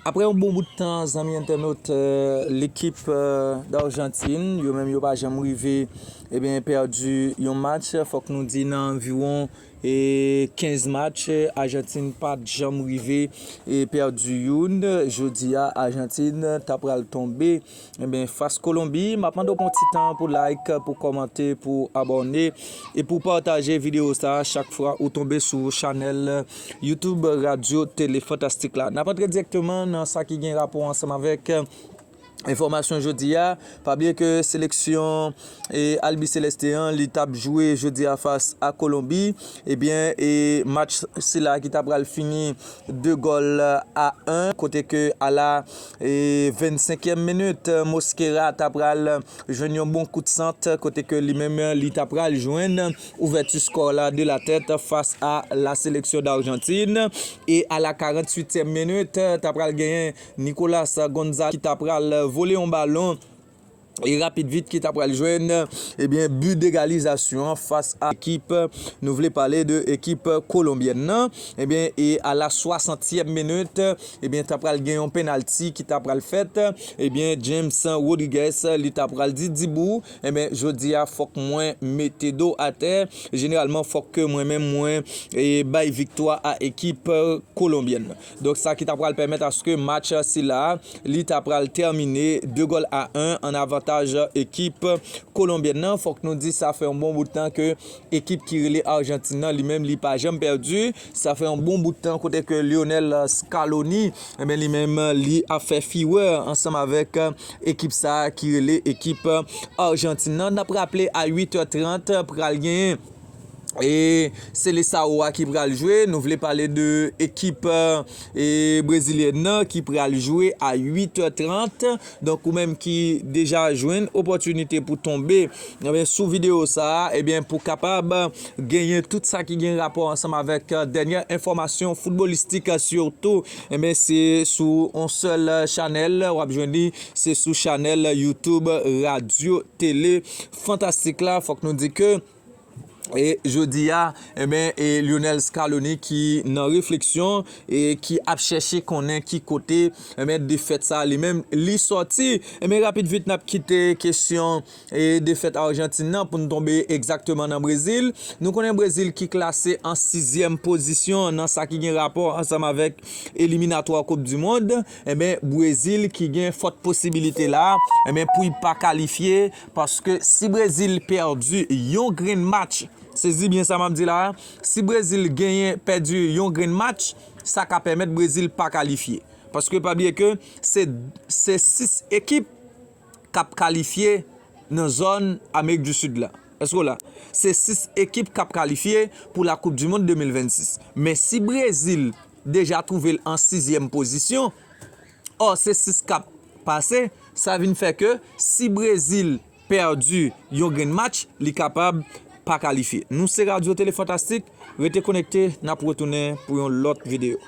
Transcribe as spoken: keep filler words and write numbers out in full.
Apre yon bon bout tan, zanmi entènot, eh, lekip, eh, Dajantin, yo menm yo pa janm rive, ebyen, pèdi yon match. Fòk nou di nan anviwon, eh, kenz match, Ajantin pa t janm rive, eh, pèdi youn. Jodi a, Ajantin ta pral tonbe, ebyen, fas Kolonbi. M ap mande w pran ti tan pou like, pou kòmante, pou abòne e pou pataje videyo sa a chak fwa ou tonbe sou chanèl YouTube Radyo Tele Fantastik la. N ap antre dirèkteman nan sa ki gen rapò ansanm avèk, eh, enfòmasyon jodi a. Pa bliye ke seleksyon, eh, Albiceleste an, li t ap jwe jodi a fas a Kolonbi. Ebyen, eh, match sila ki ta pral fini de gòl a en, kote ke a la, eh, vennsenkyèm minit, Mosquera ta pral jwenn yon bon kout sant, kote ke li menm li ta pral jwenn ouvèti skò la de la tèt fas a la seleksyon d'Argentine. E a la karanntuityèm minit, ta pral genyen Nicolas Gonzalez ki ta pral vole yon balon e rapid vit ki ta pral jwenn, ebyen, bi degalizasyon an fas a ekip, nou vle pale de ekip kolonbyèn nan, ebyen, e a la swasantyèm minit, ebyen, ta pral gen yon penalti ki ta pral fèt, ebyen, James Rodriguez, li ta pral di dibou, ebyen, jodi a, fòk mwen mete do atè, jeneralman, fòk ke mwen menm mwen, e, bay viktwa a ekip kolonbyèn nan. Donk, sa ki ta pral pèmèt aske match sila, li ta pral tèmine de gòl a en an avantaj ekip kolonbyèn nan. Fòk nou di sa fè yon bon bout tan ke ekip ki rele Ajantin nan, li menm, li pa janm pèdi. Sa fè yon bon bout tan kote ke Lionel Scaloni, ebyen, li menm, li ap fè fiwè ansanm avèk ekip sa ki rele ekip Ajantin nan. N ap raple a uit è trant pral genyen e Seleção a ki pral jwe. Nou vle pale de ekip, e, brezilyèn nan ki pral jwe a uit è trant. Donk, ou menm ki deja jwenn opòtinite pou tonbe, ebyen, sou videyo sa a, ebyen, pou kapab genyen tout sa ki gen rapò ansanm avèk, e, dènyè enfòmasyon foutbolistik, e, sitou, ebyen, se sou yon sèl, e, chanèl w ap jwenn li, se sou chanèl YouTube Radyo Tele Fantastik la. Fòk nou di ke e jodi a, ebyen, e Lionel Scaloni ki nan refleksyon e ki ap chèche konnen ki kote, ebyen, defèt sa a li menm li sòti. Ebyen, rapid vit, n ap kite kesyon e defèt Ajantin nan pou n tonbe egzakteman nan Brezil. Nou konnen Brezil ki klase an sizyèm pozisyon nan sa ki gen rapò ansanm avèk eliminatwa Koup di Mond. Ebyen, Brezil ki gen fòt posibilite la, ebyen, pou y pa kalifye, paske si Brezil pèdi yon grenn match, sezi byen sa m ap di la, si Brezil genyen pèdi yon grenn match, sa ka pèmèt Brezil pa kalifye. Paske pa bliye ke se, se sis ekip k ap kalifye nan zòn Amerik di Sid la. Èske w la? Se sis ekip k ap kalifye pou la Koup di Mond de mil vennsis. Men si Brezil deja twouve l an sizyèm pozisyon, ò, se sis k ap pase, sa vin fè ke si Brezil pèdi yon grenn match, li kapab pa kalifye. Nou se Radyo Tele Fantastik, rete konekte, n ap retounen pou yon lòt videyo.